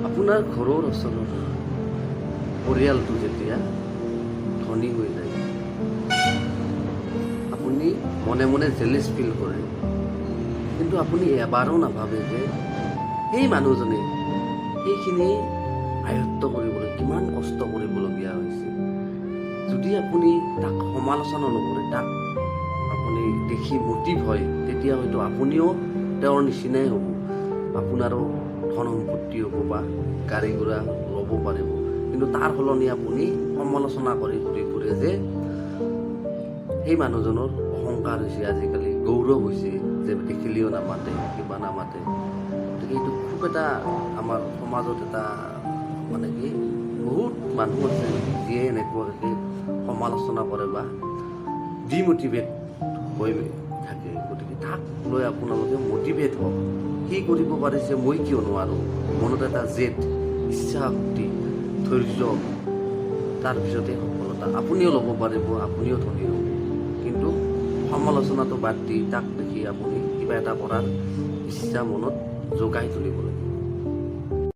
আপোনাৰ ঘৰৰ ওচৰৰ পৰিয়ালটো যেতিয়া ধনী হৈ যায়, আপুনি মনে মনে জেলেছ ফিল কৰে। কিন্তু আপুনি এবাৰো নাভাবে যে সেই মানুহজনে সেইখিনি আয়ত্ব কৰিবলৈ কিমান কষ্ট কৰিবলগীয়া হৈছে। যদি আপুনি তাক সমালোচনা নকৰে, তাক আপুনি দেখি মটিভ হয়, তেতিয়া হয়তো আপুনিও তেওঁৰ নিচিনাই হ'ব, আপোনাৰো ধন সম্পত্তি হ'ব বা গাড়ী ঘোঁৰা ল'ব পাৰিব। কিন্তু তাৰ সলনি আপুনি সমালোচনা কৰি ঘূৰি ফুৰে যে সেই মানুহজনৰ অহংকাৰ হৈছে, আজিকালি গৌৰৱ হৈছে যে দেখিলেও নামাতে, কিবা নামাতে। গতিকে এইটো খুব এটা আমাৰ সমাজত এটা মানে কি, বহুত মানুহ আছে যিয়ে এনেকুৱাকৈ সমালোচনা কৰে বা ডিমটিভেট হৈ থাকে। গতিকে তাক লৈ আপোনালোকে মটিভেট হওক। সি কৰিব পাৰিছে, মই কিয় নোৱাৰোঁ? মনত এটা জেদ, ইচ্ছা শক্তি, ধৈৰ্য, তাৰপিছতে সফলতা। আপুনিও ল'ব পাৰিব, আপুনিও ধনী হ'ব। কিন্তু সমালোচনাটো বাদ দি তাক দেখি আপুনি কিবা এটা কৰাৰ ইচ্ছা মনত জগাই তুলিব লাগিব।